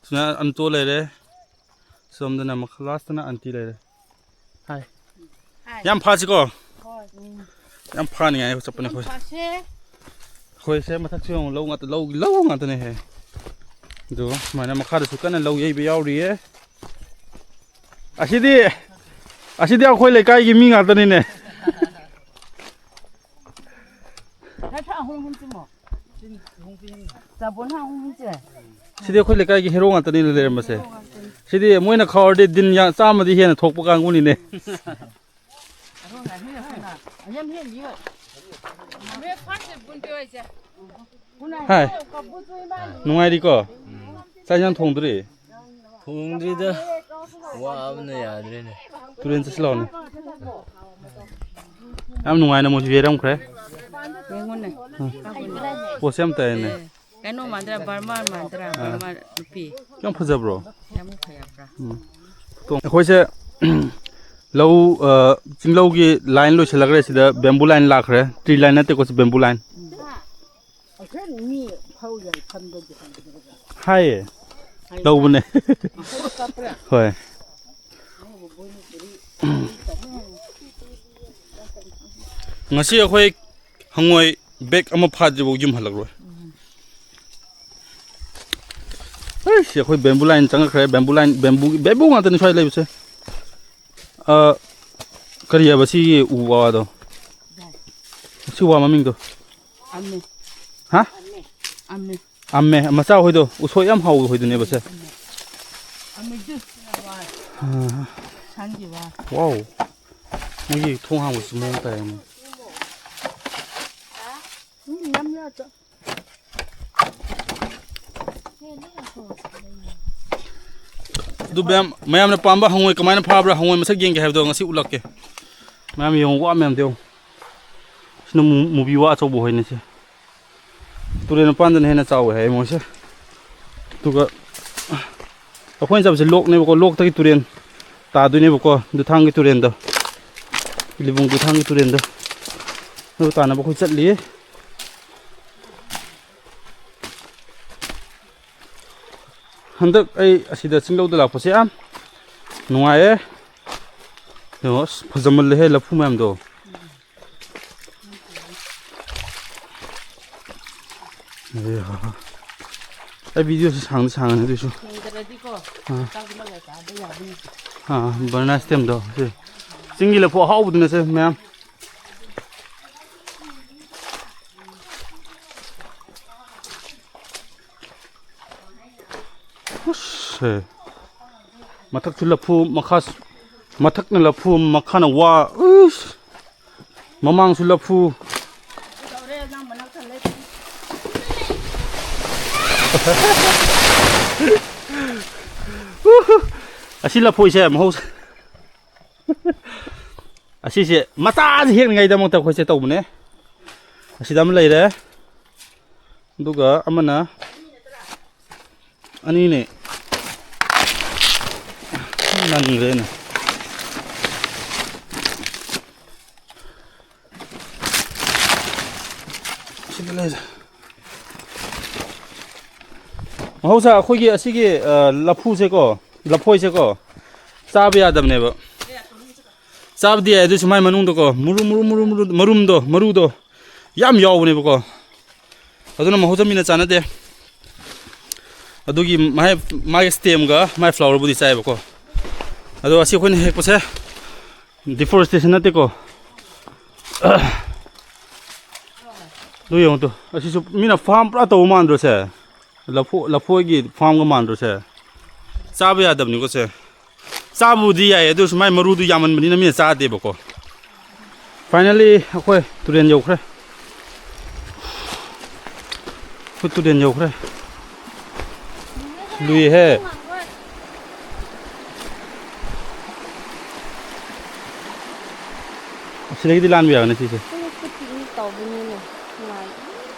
ꯁꯤꯅ ꯑꯟꯇꯣ ꯂꯩꯔꯦ, ꯁꯣꯝꯗꯅ ꯃꯈ-, ꯂꯥꯁꯇꯅ ꯑꯟꯇꯤ ꯂꯩꯔꯦ꯫ ꯍꯥꯏ꯫ ꯍꯥꯏ꯫ ꯌꯥꯝ ꯐꯥꯁꯤꯀꯣ꯫ ꯍꯣꯏ꯫ ꯌꯥꯝ ꯐꯥꯅꯤꯡꯉꯥꯏ ꯆꯠꯄꯅꯦ ꯌꯥꯝ ꯑꯩꯈꯣꯏ꯫ ꯐꯥꯁꯦ꯫ ꯑꯩꯈꯣꯏꯁꯦ ꯃꯊꯛꯁꯨ ꯌꯦꯡꯉꯨ, ꯂꯧ ꯉꯥꯛꯇ, ꯂꯧ, ꯂꯧ ꯉꯥꯛꯇꯅꯦꯍꯦ꯫ ꯑꯗꯨ ꯁꯨꯃꯥꯏꯅ ꯃꯈꯥꯗꯁꯨ ꯀꯟꯅ ꯂꯧ ꯌꯩꯕ ꯌꯥꯎꯔꯤꯌꯦ꯫ ꯑꯁꯤꯗꯤ, ꯑꯁꯤꯗꯤ ꯑꯩꯈꯣꯏ ꯂꯩꯀꯥꯏꯒꯤ ꯃꯤ ꯉꯥꯛꯇꯅꯤꯅꯦ꯫ ꯁꯤꯗꯤ ꯑꯩꯈꯣꯏ ꯂꯩꯀꯥꯏꯒꯤ ꯍꯦꯔꯣ ꯉꯥꯛꯇꯅꯤꯅꯦ ꯂꯩꯔꯝꯕꯁꯦ꯫ ꯁꯤꯗꯤ ꯃꯣꯏꯅ ꯈꯥꯎꯔꯗꯤ ꯗꯤꯟ ꯌꯥ-, ꯆꯥꯝꯃꯗꯤ ꯍꯦꯟꯅ ꯊꯣꯛꯄ ꯀꯥꯡꯕꯨꯅꯤꯅꯦ꯫ ꯍꯥꯏ꯫ ꯅꯨꯡꯉꯥꯏꯔꯤꯀꯣ? ꯆꯥꯛ ꯏꯟꯁꯥꯡ ꯊꯣꯡꯗ꯭ꯔꯤ? ꯊꯣꯡꯗ꯭ꯔꯤꯗ꯫ ꯋꯥꯕꯅ ꯌꯥꯗ꯭ꯔꯦꯅꯦ꯫ ꯇꯨꯔꯦꯟ ꯆꯠꯁꯤ ꯂꯥꯛꯑꯣꯅꯦ꯫ ꯌꯥꯝ ꯅꯨꯡꯉꯥꯏꯅ ꯃꯣꯏꯁꯨ ꯌꯩꯔꯝꯈ꯭ꯔꯦ꯫ ꯌꯦꯡꯉꯨꯅꯦ꯫ ꯎꯝ꯫ ꯄꯣꯠꯁꯦ ꯌꯥꯝ ꯇꯥꯏꯅꯦ꯫ ꯑꯦ, ꯀꯩꯅꯣ ꯃꯥꯟꯗ꯭ꯔꯥ, ꯕꯔꯃꯥ ꯃꯥꯟꯗ꯭ꯔꯥ, ꯑꯥ꯫ ꯕꯔꯃꯥ ꯅꯨꯄꯤ꯫ ꯌꯥꯝ ꯐꯖꯕ꯭ꯔꯣ? ꯌꯥꯝ ꯐꯖꯕ꯭ꯔꯥ? ꯎꯝ꯫ ꯑꯩꯈꯣꯏꯁꯦ ꯂꯧ, ꯑ, ꯆꯤꯡꯂꯧꯒꯤ line ꯂꯣꯏꯁꯤꯜꯂꯛꯈ꯭ꯔꯦ꯫ ꯁꯤꯗ bamboo line ꯂꯥꯛꯈ꯭ꯔꯦ꯫ Tree line ꯅꯠꯇꯦꯀꯣ, ꯁꯤ bamboo line꯫ ꯍꯥꯏꯌꯦ꯫ ꯂꯧꯕꯅꯦ꯫ ꯍꯣꯏ꯫ ꯉꯁꯤ ꯑꯩꯈꯣꯏ ꯍꯉꯣꯏ bag ꯑꯃ ꯐꯥꯗ꯭ꯔꯤꯐꯥꯎ ꯌꯨꯝ ꯍꯜꯂꯛꯂꯣꯏ꯫ ꯑꯩꯁ, ꯑꯩꯈꯣꯏ bamboo line ꯆꯪꯉꯛꯈ꯭ꯔꯦ꯫ Bamboo line, bamboo, bamboo ꯉꯥꯛꯇꯅꯤ ꯁ꯭ꯋꯥꯏ ꯂꯩꯕꯁꯦ꯫ ꯑ, ꯀꯔꯤ ꯍꯥꯏꯕ ꯁꯤꯒꯤ ꯎ ꯋꯥꯗꯣ? ꯁꯤ ꯋꯥ ꯃꯃꯤꯡꯗꯣ? ꯑꯃꯦ꯫ ꯍꯥ? ꯑꯃꯦ꯫ ꯑꯃꯦ꯫ ꯃꯆꯥ ꯍꯣꯏꯗꯣ, ꯎꯁꯣꯏ ꯌꯥꯝ ꯍꯥꯎꯕ ꯍꯣꯏꯗꯨꯅꯦꯕ ꯁꯦ꯫ ꯑꯃꯦ꯫ ꯑꯃꯦ ꯖꯨꯁ ꯋꯥ꯫ ꯑꯥ꯫ ꯁꯟꯒꯤ ꯋꯥ꯫ ꯋꯥꯎ꯫ ꯃꯣꯏꯒꯤ ꯊꯣꯡ ꯍꯥꯡꯕꯁꯨ ꯃꯑꯣꯡ ꯇꯥꯏ꯫ ꯎꯝ, ꯌꯥꯝ ꯌꯥꯗ꯫ ꯑꯗꯨ ꯃꯌꯥꯝ, ꯃꯌꯥꯝꯅ ꯄꯥꯝꯕ ꯍꯪꯉꯣꯏ ꯀꯃꯥꯏꯅ ꯐꯥꯕ꯭ꯔꯥ, ꯍꯪꯉꯣꯏ ꯃꯁꯛ ꯌꯦꯡꯒꯦ ꯍꯥꯏꯕꯗꯣ ꯉꯁꯤ ꯎꯠꯂꯛꯀꯦ꯫ ꯃꯌꯥꯝ ꯌꯦꯡꯉꯨ, ꯋꯥ ꯃꯌꯥꯝꯗꯣ ꯌꯦꯡꯉꯨ꯫ ꯁꯤꯅ ꯃꯨ-, ꯃꯨꯕꯤ ꯋꯥ ꯑꯆꯧꯕ ꯍꯣꯏꯅꯦ ꯁꯦ꯫ ꯇꯨꯔꯦꯜ ꯃꯄꯥꯟꯗꯅ ꯍꯦꯟꯅ ꯆꯥꯎꯋꯦ ꯍꯥꯏ ꯃꯣꯏꯁꯦ꯫ ꯑꯗꯨꯒ ꯑꯩꯈꯣꯏꯅ ꯆꯠꯄꯁꯦ ꯂꯣꯛꯅꯦꯕꯀꯣ, ꯂꯣꯛꯇꯒꯤ ꯇꯨꯔꯦꯜ ꯇꯥꯗꯣꯏꯅꯦꯕꯀꯣ, ꯗꯨꯊꯥꯡꯒꯤ ꯇꯨꯔꯦꯜꯗꯣ, ꯂꯤꯕꯨꯡ ꯗꯨꯊꯥꯡꯒꯤ ꯇꯨꯔꯦꯜꯗꯣ, ꯑꯗꯨ ꯇꯥꯅꯕ ꯑꯩꯈꯣꯏ ꯆꯠꯂꯤ꯫ ꯍꯟꯗꯛ ꯑꯩ ꯑꯁꯤꯗ ꯆꯤꯡꯂꯧꯗ ꯂꯥꯛꯄꯁꯦ ꯌꯥꯝ ꯅꯨꯡꯉꯥꯏꯌꯦ꯫ ꯌꯦꯡꯉꯣ, ꯑꯁ, ꯐꯖꯃꯜꯂꯦꯍꯦ ꯂꯐꯨ ꯃꯌꯥꯝꯗꯣ꯫ ꯑꯦ ꯍꯥ ꯍꯥ꯫ ꯑꯩ videoꯁꯤ ꯁꯥꯡꯗꯤ ꯁꯥꯡꯉꯅꯤ ꯑꯗꯨꯏꯁꯨ꯫ ꯊꯦꯡꯗ꯭ꯔꯗꯤꯀꯣ, ꯑꯥ꯫ ꯆꯥꯛ ꯂꯧꯔ ꯆꯥꯕ ꯌꯥꯕꯅꯤ꯫ ꯑꯥ, banana stemꯗꯣ, ꯁꯤ꯫ ꯆꯤꯡꯒꯤ ꯂꯐꯨ ꯑꯍꯥꯎꯕꯗꯨꯅꯦ ꯁꯦ, ꯃꯌꯥꯝ꯫ ꯎꯁ, ꯁꯦ꯫ ꯃꯊꯛꯁꯨ ꯂꯐꯨ, ꯃꯈꯥ, ꯃꯊꯛꯅ ꯂꯐꯨ, ꯃꯈꯥꯅ ꯋꯥ꯫ ꯎꯁ꯫ ꯃꯃꯥꯡꯁꯨ ꯂꯐꯨ꯫ ꯑꯁꯤ ꯂꯐꯣꯏꯁꯦ ꯃꯍꯧꯁꯥ-, ꯑꯁꯤꯁꯦ ꯃꯆꯥꯁꯦ ꯍꯦꯛꯅꯉꯥꯏꯗꯃꯛꯇ ꯑꯩꯈꯣꯏꯁꯦ ꯇꯧꯕꯅꯦ꯫ ꯑꯁꯤꯗ ꯑꯃ ꯂꯩꯔꯦ꯫ ꯑꯗꯨꯒ ꯑꯃꯅ ꯑꯅꯤꯅꯦ꯫ ꯅꯪꯈ꯭ꯔꯦꯅꯦ꯫ ꯁꯤꯗ ꯂꯩꯔꯦ꯫ ꯃꯍꯧꯁꯥ ꯑꯩꯈꯣꯏꯒꯤ ꯑꯁꯤꯒꯤ, ꯑ, ꯂꯐꯨꯁꯦꯀꯣ, ꯂꯐꯣꯏꯁꯦꯀꯣ, ꯆꯥꯕ ꯌꯥꯗꯕꯅꯦꯕ꯫ ꯆꯥꯕꯗꯤ ꯌꯥꯏ, ꯑꯗꯨꯁꯨ ꯃꯥꯏ ꯃꯅꯨꯡꯗꯀꯣ, ꯃꯔꯨ, ꯃꯔꯨ, ꯃꯔꯨ, ꯃꯔꯨ, ꯃꯔꯨꯝꯗꯣ, ꯃꯔꯨꯗꯣ ꯌꯥꯝ ꯌꯥꯎꯕꯅꯦꯕꯀꯣ꯫ ꯑꯗꯨꯅ ꯃꯍꯧꯁꯥ ꯃꯤꯅ ꯆꯥꯅꯗꯦ꯫ ꯑꯗꯨꯒꯤ ꯃꯥꯏ, ꯃꯥꯒꯤ stemꯒ ꯃꯥꯏ flowerꯕꯨꯗꯤ ꯆꯥꯏꯕꯀꯣ꯫ ꯑꯗꯣ ꯑꯁꯤ ꯑꯩꯈꯣꯏꯅ ꯍꯦꯛꯄꯁꯦ deforestation ꯅꯠꯇꯦꯀꯣ꯫ ꯑꯗꯨ ꯌꯦꯡꯉꯨ ꯇꯨ, ꯑꯁꯤꯁꯨ ꯃꯤꯅ farm ꯄꯨꯔꯥ ꯇꯧꯕ ꯃꯥꯟꯗ꯭ꯔꯣ ꯁꯦ? ꯂꯐꯣ-, ꯂꯐꯣꯏꯒꯤ farmꯒ ꯃꯥꯟꯗ꯭ꯔꯣ ꯁꯦ? ꯆꯥꯕ ꯌꯥꯗꯕꯅꯤꯀꯣ ꯁꯦ꯫ ꯆꯥꯕꯕꯨꯗꯤ ꯌꯥꯏ, ꯑꯗꯨ ꯑꯣꯏꯔꯁꯨ ꯃꯥꯏ ꯃꯔꯨꯗꯨ ꯌꯥꯝꯃꯟꯕꯅꯤꯅ ꯃꯤꯅ ꯆꯥꯗꯦꯕꯀꯣ꯫ Finally ꯑꯩꯈꯣꯏ ꯇꯨꯔꯦꯟ ꯌꯧꯈ꯭ꯔꯦ꯫ ꯑꯩꯈꯣꯏ ꯇꯨꯔꯦꯟ ꯌꯧꯈ꯭ꯔꯦ꯫ ꯂꯨꯏꯍꯦ꯫ ꯑꯁꯤꯗꯒꯤꯗꯤ ꯂꯥꯟꯕ ꯌꯥꯒꯅꯤ ꯁꯤꯁꯦ꯫ ꯑꯩꯈꯣꯏ picnic ꯇꯧꯕꯅꯤꯅꯦ꯫ ꯅꯨꯡꯉꯥꯏ꯫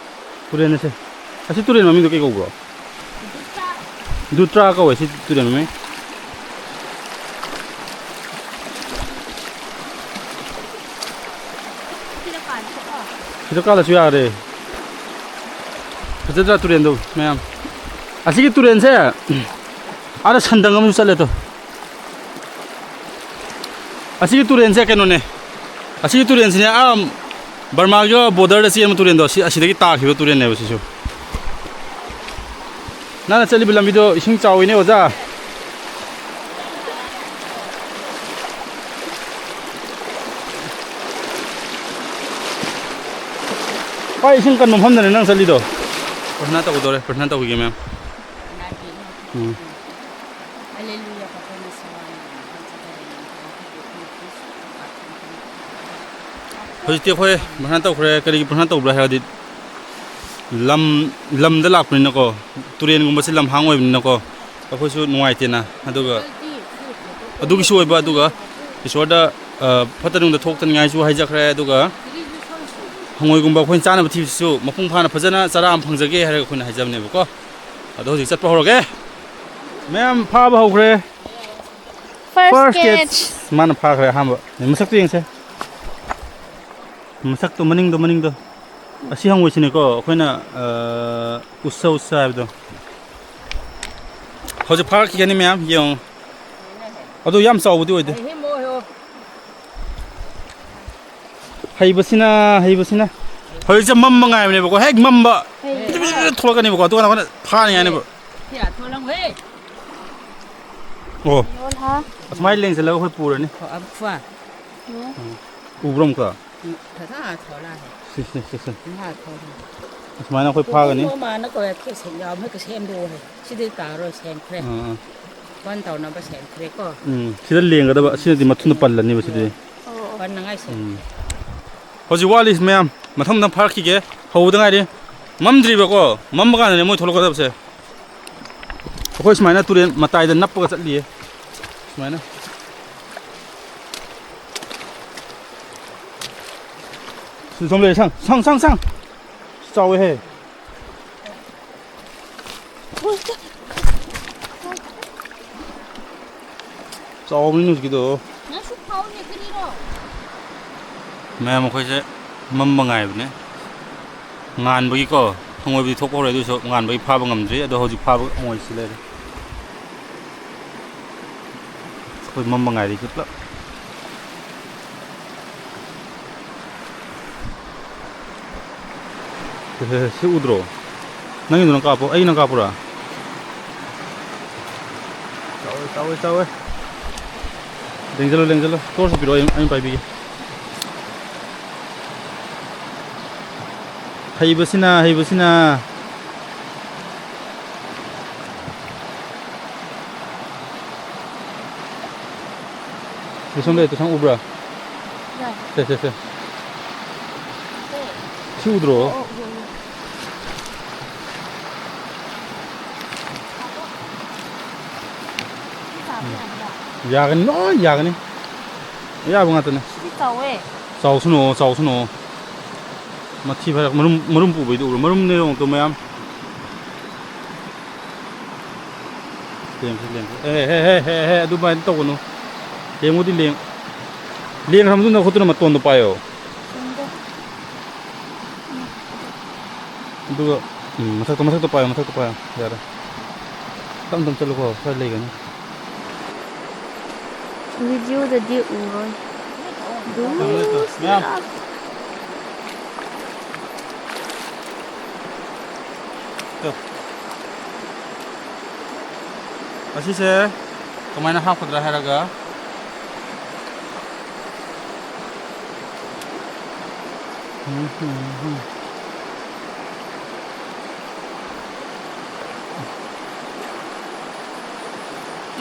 ꯇꯨꯔꯦꯟ ꯑꯁꯦ꯫ ꯑꯁꯤ ꯇꯨꯔꯦꯟ ꯃꯃꯤꯡꯗꯣ ꯀꯩ ꯀꯧꯕ꯭ꯔꯣ? ꯗꯨꯇ꯭ꯔꯥ ꯀꯧꯋꯦ ꯁꯤ ꯇꯨꯔꯦꯟ ꯃꯃꯤꯡ꯫ ꯁꯤꯗ ꯀꯥꯜꯂꯁꯨ ꯌꯥꯔꯦ꯫ ꯐꯖꯗ꯭ꯔꯥ ꯇꯨꯔꯦꯟꯗꯣ ꯃꯌꯥꯝ? ꯑꯁꯤꯒꯤ ꯇꯨꯔꯦꯟꯁꯦ ꯑꯥꯗ ꯁꯟꯗꯪ ꯑꯃꯁꯨ ꯆꯠꯂꯦ ꯇꯣ꯫ ꯑꯁꯤꯒꯤ ꯇꯨꯔꯦꯟꯁꯦ ꯀꯩꯅꯣꯅꯦ꯫ ꯑꯁꯤꯒꯤ ꯇꯨꯔꯦꯟꯁꯤꯅꯦ ꯑꯥ ꯕꯔꯃꯥꯒ borderꯗ ꯆꯦꯟꯕ ꯇꯨꯔꯦꯟꯗꯣ, ꯑꯁꯤ, ꯑꯁꯤꯗꯒꯤ ꯇꯥꯈꯤꯕ ꯇꯨꯔꯦꯟꯅꯦꯕ ꯁꯤꯁꯨ꯫ ꯅꯪꯅ ꯆꯠꯂꯤꯕ ꯂꯝꯕꯤꯗꯣ ꯏꯁꯤꯡ ꯆꯥꯎꯋꯤꯅꯦ ꯑꯣꯖꯥ꯫ ꯄꯥꯏ ꯏꯁꯤꯡ ꯀꯟꯕ ꯃꯐꯝꯗꯅꯦ ꯅꯪ ꯆꯠꯂꯤꯗꯣ꯫ ꯄ꯭ꯔꯊꯅꯥ ꯇꯧꯒꯗꯧꯔꯦ, ꯄ꯭ꯔꯊꯅꯥ ꯇꯧꯈꯤꯒꯦ ꯃꯌꯥꯝ꯫ ꯎꯝ꯫ ꯍꯧꯖꯤꯛꯇꯤ ꯑꯩꯈꯣꯏ ꯄ꯭ꯔꯊꯅꯥ ꯇꯧꯈ꯭ꯔꯦ꯫ ꯀꯔꯤꯒꯤ ꯄ꯭ꯔꯊꯅꯥ ꯇꯧꯕ꯭ꯔꯥ ꯍꯥꯏꯔꯗꯤ, ꯂꯝ, ꯂꯝꯗ ꯂꯥꯛꯄꯅꯤꯅꯀꯣ, ꯇꯨꯔꯦꯟꯒꯨꯝꯕꯁꯦ ꯂꯝꯍꯥꯡ ꯑꯣꯏꯕꯅꯤꯅꯀꯣ, ꯑꯩꯈꯣꯏꯁꯨ ꯅꯨꯡꯉꯥꯏꯇꯦꯅ꯫ ꯑꯗꯨꯒ ꯑꯗꯨꯒꯤꯁꯨ ꯑꯣꯏꯕ, ꯑꯗꯨꯒ ꯏꯁꯣꯔꯗ, ꯑ, ꯐꯠꯇ ꯅꯨꯡꯗ ꯊꯣꯛꯇꯅꯤꯡꯉꯥꯏꯁꯨ ꯍꯥꯏꯖꯈ꯭ꯔꯦ꯫ ꯑꯗꯨꯒ ꯍꯪꯉꯣꯏꯒꯨꯝꯕ ꯑꯩꯈꯣꯏꯅ ꯆꯥꯅꯕ ꯊꯤꯕꯁꯤꯁꯨ ꯃꯄꯨꯡ ꯐꯥꯅ ꯐꯖꯅ ꯆꯔꯥ ꯑꯃ ꯐꯪꯖꯒꯦ ꯍꯥꯏꯔꯒ ꯑꯩꯈꯣꯏꯅ ꯍꯥꯏꯖꯕꯅꯦꯕꯀꯣ꯫ ꯑꯗꯣ ꯍꯧꯖꯤꯛ ꯆꯠꯄ ꯍꯧꯔꯒꯦ꯫ ꯃꯌꯥꯝ ꯐꯥꯕ ꯍꯧꯈ꯭ꯔꯦ꯫ First first catch. Catch. ꯃꯥꯅ ꯐꯥꯈ꯭ꯔꯦ ꯑꯍꯥꯟꯕ꯫ ꯃꯁꯛꯇꯣ ꯌꯦꯡꯁꯦ꯫ ꯃꯁꯛꯇꯣ, ꯃꯅꯤꯡꯗꯣ, ꯃꯅꯤꯡꯗꯣ꯫ ꯑꯁꯤ ꯍꯪꯉꯣꯏꯁꯤꯅꯦꯀꯣ ꯑꯩꯈꯣꯏꯅ, ꯑ, ꯎꯁ ꯎꯁ ꯍꯥꯏꯕꯗꯣ꯫ ꯍꯧꯖꯤꯛ ꯐꯥꯔꯛꯈꯤꯒꯅꯤ ꯃꯌꯥꯝ, ꯌꯦꯡꯉꯣ꯫ ꯑꯗꯣ ꯌꯥꯝ ꯆꯥꯎꯕꯗꯤ ꯑꯣꯏꯗꯦ꯫ ꯍꯩꯕꯁꯤꯅ, ꯍꯩꯕꯁꯤꯅ꯫ ꯍꯧꯖꯤꯛꯁꯦ ꯃꯝꯕ ꯉꯥꯏꯕꯅꯦꯕꯀꯣ, ꯍꯦꯛ ꯃꯝꯕ ꯍꯩ꯫ ꯕꯤꯗꯤ ꯕꯤꯗꯤ ꯕꯤꯗꯤ ꯊꯣꯛꯂꯛꯀꯅꯦꯕꯀꯣ, ꯑꯗꯨꯒ ꯑꯩꯈꯣꯏꯅ ꯐꯥꯅꯤꯡꯉꯥꯏꯅꯦꯕ꯫ ꯑꯣ꯫ ꯌꯣꯜ ꯍꯥ? ꯑꯁꯨꯃꯥꯏꯅ ꯂꯦꯡꯁꯤꯜꯂꯒ ꯑꯩꯈꯣꯏ ꯄꯨꯔꯅꯤ꯫ ꯊꯣꯛꯑꯕ ꯈꯨꯋꯥ꯫ ꯎꯝ꯫ ꯎꯕ꯭ꯔꯣ ꯑꯃꯨꯛꯀ? ꯎꯝ, ꯐꯖꯅ ꯊꯣꯛꯂꯛꯑꯦ꯫ ꯁꯤ, ꯁꯤ, ꯁꯤ, ꯁꯤ꯫ ꯉꯥ ꯊꯣꯛꯂꯛꯑꯦ꯫ ꯑꯁꯨꯃꯥꯏꯅ ꯑꯩꯈꯣꯏ ꯐꯥꯒꯅꯤ꯫ ꯄꯨꯡ ꯑꯃꯅ ꯀꯣꯏꯔꯛꯀꯦ ꯁꯦꯟ ꯌꯥꯎ ꯑꯃ ꯁꯦꯝꯗꯣꯛꯑꯣ꯫ ꯁꯤꯗꯤ ꯇꯥꯔꯣꯏ, ꯁꯦꯝꯈ꯭ꯔꯦ꯫ ꯑꯥ, ꯑꯥ꯫ ꯀꯣꯟ ꯇꯧꯅꯕ ꯁꯦꯝꯈ꯭ꯔꯦꯀꯣ꯫ ꯎꯝ, ꯁꯤꯗ ꯂꯦꯡꯒꯗꯕ꯫ ꯁꯤꯅꯗꯤ ꯃꯊꯨꯟꯗ ꯄꯜꯂꯅꯤꯕ ꯁꯤꯗꯤ꯫ ꯑꯣ, ꯑꯣ꯫ ꯄꯟꯅꯉꯥꯏ ꯁꯦꯝꯈ꯭ꯔꯦ꯫ ꯎꯝ꯫ ꯍꯧꯖꯤꯛ ꯋꯥꯠꯂꯤꯁꯤ ꯃꯌꯥꯝ ꯃꯊꯪ ꯃꯊꯪ ꯐꯥꯔꯛꯈꯤꯒꯦ꯫ ꯍꯧꯕꯗ ꯉꯥꯏꯔꯤ꯫ ꯃꯝꯗ꯭ꯔꯤꯕꯀꯣ꯫ ꯃꯝꯕ ꯀꯥꯟꯗꯅꯦ ꯃꯣꯏ ꯊꯣꯛꯂꯛꯀꯗꯕꯁꯦ꯫ ꯑꯩꯈꯣꯏ ꯁꯨꯃꯥꯏꯅ ꯇꯨꯔꯦꯟ ꯃꯇꯥꯏꯗ ꯅꯞꯄꯒ ꯆꯠꯂꯤꯌꯦ꯫ ꯁꯨꯃꯥꯏꯅ꯫ ꯁꯤ ꯁꯣꯝ ꯂꯩꯔꯦ, ꯁꯪ, ꯁꯪ, ꯁꯪ, ꯁꯪ꯫ ꯆꯥꯎꯋꯦꯍꯦ꯫ ꯆꯥꯎꯕꯅꯤꯅꯦ ꯍꯧꯖꯤꯛꯀꯤꯗꯣ꯫ ꯅꯪꯁꯨ ꯐꯥꯎꯅꯦ, ꯀꯔꯤꯔꯣ? ꯃꯌꯥꯝ ꯑꯩꯈꯣꯏꯁꯦ ꯃꯝꯕ ꯉꯥꯏꯕꯅꯦ꯫ ꯉꯥꯟꯕꯒꯤꯀꯣ, ꯍꯪꯉꯣꯏꯕꯨꯗꯤ ꯊꯣꯛꯄ ꯍꯧꯔꯦ, ꯑꯗꯨꯁꯨ ꯉꯥꯟꯕꯒꯤ ꯐꯥꯕ ꯉꯝꯗ꯭ꯔꯤ꯫ ꯑꯗꯣ ꯍꯧꯖꯤꯛ ꯐꯥꯕ ꯍꯪꯉꯣꯏꯁꯤ ꯂꯩꯔꯦ꯫ ꯑꯩꯈꯣꯏ ꯃꯝꯕ ꯉꯥꯏꯔꯤ ꯄꯨꯂꯞ꯫ ꯁꯦ, ꯁꯦ, ꯁꯤ ꯎꯗ꯭ꯔꯣ? ꯅꯪꯒꯤꯗꯨꯅ ꯀꯥꯞꯄꯣ, ꯑꯩꯅ ꯀꯥꯞꯄꯨꯔꯥ? ꯆꯥꯎꯋꯦ, ꯆꯥꯎꯋꯦ, ꯆꯥꯎꯋꯦ꯫ ꯂꯦꯡꯖꯜꯂꯣ, ꯂꯦꯡꯖꯜꯂꯣ꯫ ꯇꯣꯔꯁ ꯄꯤꯔꯛꯑꯣ, ꯑꯩ, ꯑꯩ ꯄꯥꯏꯕꯤꯒꯦ꯫ ꯍꯩꯕꯁꯤꯅ, ꯍꯩꯕꯁꯤꯅ꯫ ꯁꯤ ꯁꯣꯝꯗ ꯇꯨꯁꯥꯡ ꯎꯕ꯭ꯔꯥ? ꯌꯥꯏ꯫ ꯁꯦ, ꯁꯦ, ꯁꯦ꯫ ꯁꯦ꯫ ꯁꯤ ꯎꯗ꯭ꯔꯣ? ꯑꯣ, ꯑꯣ, ꯎꯏ, ꯎꯏ꯫ ꯁꯤ ꯆꯥꯕ ꯌꯥꯕ꯭ꯔꯥ? ꯌꯥꯒꯅꯤ, ꯂꯣꯏ ꯌꯥꯒꯅꯤ꯫ ꯑꯌꯥꯕ ꯉꯥꯛꯇꯅꯦ꯫ ꯁꯤꯗꯤ ꯆꯥꯎꯋꯦ꯫ ꯆꯥꯎꯁꯅꯨ, ꯆꯥꯎꯁꯅꯨ꯫ ꯃꯊꯤ ꯐꯥꯏꯔꯛ-, ꯃꯔꯨꯝ, ꯃꯔꯨꯝ ꯄꯨꯕꯩꯗꯨ ꯎꯕ꯭ꯔꯥ? ꯃꯔꯨꯝꯅꯦ ꯌꯦꯡꯉꯨ ꯇꯨ ꯃꯌꯥꯝ꯫ ꯂꯦꯡꯁꯤ, ꯂꯦꯡꯁꯤ꯫ ꯑꯦ, ꯍꯦ, ꯍꯦ, ꯍꯦ, ꯍꯦ, ꯑꯗꯨꯃꯥꯏꯅ ꯇꯧꯒꯅꯨ꯫ ꯂꯦꯡꯉꯨꯗꯤ ꯂꯦꯡ-, ꯂꯦꯡꯈ꯭ꯔ ꯃꯇꯨꯡꯗ ꯈꯨꯠꯇꯨꯅ ꯃꯇꯣꯟꯗꯣ ꯄꯥꯏꯌꯣ꯫ ꯁꯤꯡꯗꯣ꯫ ꯑꯗꯨꯒ, ꯎꯝ, ꯃꯊꯛꯇ, ꯃꯊꯛꯇ ꯄꯥꯏꯌꯣ, ꯃꯊꯛꯇ ꯄꯥꯏꯌꯣ꯫ ꯌꯥꯔꯦ꯫ ꯇꯞ ꯇꯞ ꯆꯠꯂꯨꯀꯣ, ꯈꯔ ꯂꯩꯒꯅꯤ꯫ ꯚꯤꯗꯤꯑꯣꯗꯗꯤ ꯎꯔꯣꯏ꯫ ꯃꯌꯥꯝ꯫ ꯇꯨ꯫ ꯑꯁꯤꯁꯦ ꯀꯃꯥꯏꯅ ꯍꯥꯞꯀꯗ꯭ꯔꯥ ꯍꯥꯏꯔꯒ,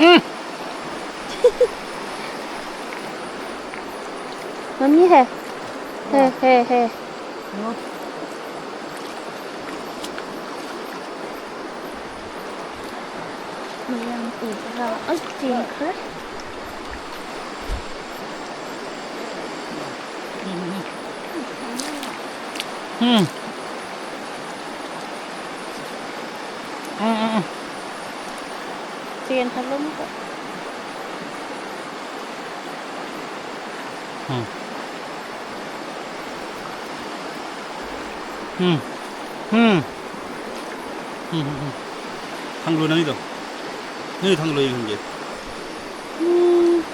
ꯎꯝ꯫ ꯃꯃꯤ ꯍꯦ꯫ ꯍꯦ, ꯍꯦ, ꯍꯦ꯫ ꯃꯌꯥꯝ ꯎꯕ꯭ꯔꯥ? ꯑꯁ, ꯆꯦꯟꯈ꯭ꯔꯦ꯫ ꯎꯝ꯫ ꯎꯝ, ꯎꯝ, ꯎꯝ꯫ ꯆꯦꯟꯈ꯭ꯔꯕ ꯑꯃꯨꯛꯀ꯫ ꯎꯝ꯫ ꯎꯝ꯫ ꯎꯝ꯫ ꯎꯝ, ꯎꯝ, ꯎꯝ꯫ ꯊꯥꯡꯒꯠꯂꯣ ꯅꯪꯒꯤꯗꯣ꯫ ꯅꯪꯒꯤ ꯊꯥꯡꯒꯠꯂꯣ ꯌꯦꯡꯍꯟꯒꯦ꯫ ꯎꯝ꯫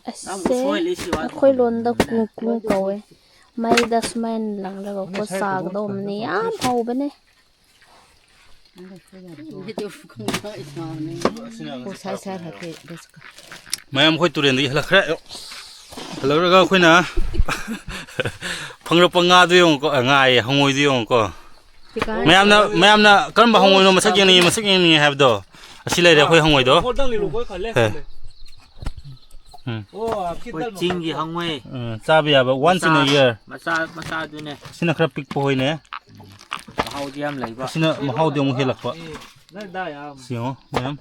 ꯑꯁꯦ ꯑꯩꯈꯣꯏ ꯂꯣꯟꯗ ꯀꯨꯀꯨ ꯀꯧꯋꯦ꯫ ꯃꯩꯗ ꯁꯨꯃꯥꯏꯅ ꯂꯪꯂꯒꯀꯣ ꯆꯥꯒꯗꯧꯕꯅꯦ꯫ ꯌꯥꯝ ꯍꯧꯕꯅꯦ꯫ ꯃꯌꯥꯝ ꯑꯩꯈꯣꯏ ꯇꯨꯔꯦꯟꯗꯒꯤ ꯍꯜꯂꯛꯈ꯭ꯔꯦ꯫ ꯍꯜꯂꯛꯂꯒ ꯑꯩꯈꯣꯏꯅ ꯐꯪꯂꯛꯄ ꯉꯥꯗꯨ ꯌꯦꯡꯉꯨꯀꯣ, ꯑ, ꯉꯥ ꯑꯌꯦ, ꯍꯉꯣꯏꯗꯨ ꯌꯦꯡꯉꯨꯀꯣ꯫ ꯃꯌꯥꯝꯅ, ꯃꯌꯥꯝꯅ ꯀꯔꯝꯕ ꯍꯉꯣꯏꯅꯣ ꯃꯁꯛ ꯌꯦꯡꯅꯤꯡꯉꯤ, ꯃꯁꯛ ꯌꯦꯡꯅꯤꯡꯉꯤ ꯍꯥꯏꯕꯗꯣ, ꯑꯁꯤ ꯂꯩꯔꯦ ꯑꯩꯈꯣꯏ ꯍꯉꯣꯏꯗꯣ꯫ ꯍꯦ꯫ ꯎꯝ꯫ ꯑꯩꯈꯣꯏ ꯆꯤꯡꯒꯤ ꯍꯉꯣꯏ꯫ ꯎꯝ, ꯆꯥꯕ ꯌꯥꯕ, once in a year꯫ ꯃꯆꯥ, ꯃꯆꯥꯗꯨꯅꯦ꯫ ꯁꯤꯅ ꯈꯔ ꯄꯤꯛꯄ ꯍꯣꯏꯅꯦ꯫ ꯃꯍꯥꯎꯗꯤ ꯌꯥꯝ ꯂꯩꯕ꯫ ꯁꯤꯅ ꯃꯍꯥꯎꯗꯤ ꯑꯃꯨꯛ ꯍꯦꯜꯂꯛꯄ꯫ ꯁꯤ ꯌꯦꯡꯉꯣ, ꯃꯌꯥꯝ꯫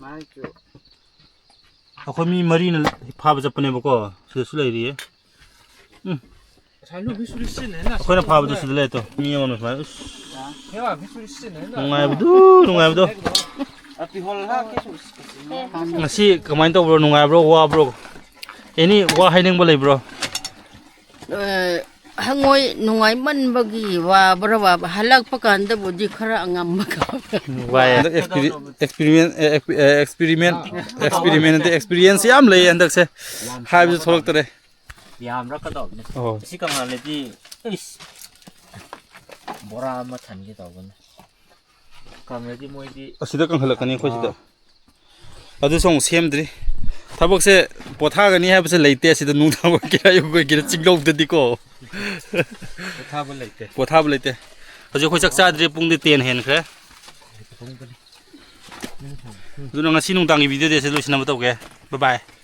ꯑꯩꯈꯣꯏ ꯃꯤ ꯃꯔꯤꯅ ꯐꯥꯕ ꯆꯠꯄꯅꯦꯕꯀꯣ, ꯁꯤꯗꯁꯨ ꯂꯩꯔꯤꯌꯦ꯫ ꯎꯝ꯫ ꯑꯩꯈꯣꯏꯅ ꯐꯥꯕꯗꯨ ꯁꯤꯗ ꯂꯩ ꯇꯣ, ꯃꯤ ꯑꯃꯅ ꯁꯨꯃꯥꯏꯅ, ꯎꯁ꯫ ꯅꯨꯡꯉꯥꯏꯕꯗꯨ, ꯅꯨꯡꯉꯥꯏꯕꯗꯣ꯫ ꯉꯁꯤ ꯀꯃꯥꯏꯅ ꯇꯧꯕ꯭ꯔꯣ? ꯅꯨꯡꯉꯥꯏꯕ꯭ꯔꯣ? ꯋꯥꯕ꯭ꯔꯣ? ꯑꯦꯅꯤ ꯋꯥ ꯍꯥꯏꯅꯤꯡꯕ ꯂꯩꯕ꯭ꯔꯣ? ꯑ, ꯍꯉꯣꯏ ꯅꯨꯡꯉꯥꯏꯃꯟꯕꯒꯤ ꯋꯥꯕ꯭ꯔꯥ ꯋꯥꯕ, ꯍꯜꯂꯛꯄ ꯀꯥꯟꯗꯕꯨꯗꯤ ꯈꯔ ꯑꯉꯝꯕ ꯀꯥꯎ꯫ ꯎꯝ, ꯋꯥꯏ꯫ ꯍꯟꯗꯛ ꯑꯦꯛꯁꯄꯤꯔꯤ-, ꯑꯦꯛꯁꯄꯤꯔꯤꯃꯦꯟ-, ꯑꯦ, ꯑꯦꯛꯄꯤ-, ꯑꯦ, ꯑꯦꯛꯁꯄꯤꯔꯤꯃꯦꯟ-, ꯑꯦꯛꯁꯄꯤꯔꯤꯃꯦꯟ ꯅꯠꯇꯦ, ꯑꯦꯛꯁꯄꯤꯔꯤꯌꯦꯟꯁ ꯌꯥꯝ ꯂꯩꯌꯦ ꯍꯟꯗꯛꯁꯦ꯫ ꯍꯥꯏꯕꯁꯨ ꯊꯣꯛꯂꯛꯇꯔꯦ꯫ ꯌꯥꯝꯔꯛꯀꯗꯧꯕꯅꯦ꯫ ꯑꯣ꯫ ꯑꯁꯤ ꯀꯪꯍꯜꯂꯗꯤ, ꯏꯁ, ꯕꯣꯔꯥ ꯑꯃ ꯊꯟꯒꯦ ꯇꯧꯕꯅꯦ꯫ ꯀꯪꯉꯗꯤ ꯃꯣꯏꯗꯤ ꯑꯁꯤꯗ ꯀꯪꯈꯠꯂꯛꯀꯅꯤ ꯑꯩꯈꯣꯏ ꯁꯤꯗ꯫ ꯑꯥ꯫ ꯑꯗꯨꯁꯨ ꯑꯃꯨꯛ ꯁꯦꯝꯗ꯭ꯔꯤ꯫ ꯊꯕꯛꯁꯦ ꯄꯣꯊꯥꯒꯅꯤ ꯍꯥꯏꯕꯁꯦ ꯂꯩꯇꯦ꯫ ꯁꯤꯗ ꯅꯨꯡꯗꯥꯡ ꯑꯣꯏꯒꯦꯔꯥ, ꯑꯌꯨꯛ ꯑꯣꯏꯒꯦꯔꯥ, ꯆꯤꯡꯂꯧꯗꯗꯤꯀꯣ꯫ ꯄꯣꯊꯥꯕ ꯂꯩꯇꯦ꯫ ꯄꯣꯊꯥꯕ ꯂꯩꯇꯦ꯫ ꯍꯧꯖꯤꯛ ꯑꯩꯈꯣꯏ ꯆꯥꯛ ꯆꯥꯗ꯭ꯔꯤ, ꯄꯨꯡꯗꯤ ten ꯍꯦꯟꯈ꯭ꯔꯦ꯫ ꯑꯗꯨꯅ ꯉꯁꯤ ꯅꯨꯡꯗꯥꯡꯒꯤ video ꯗꯤ ꯑꯁꯤ ꯂꯣꯏꯁꯤꯟꯅꯕ ꯇꯧꯒꯦ꯫ Bye bye꯫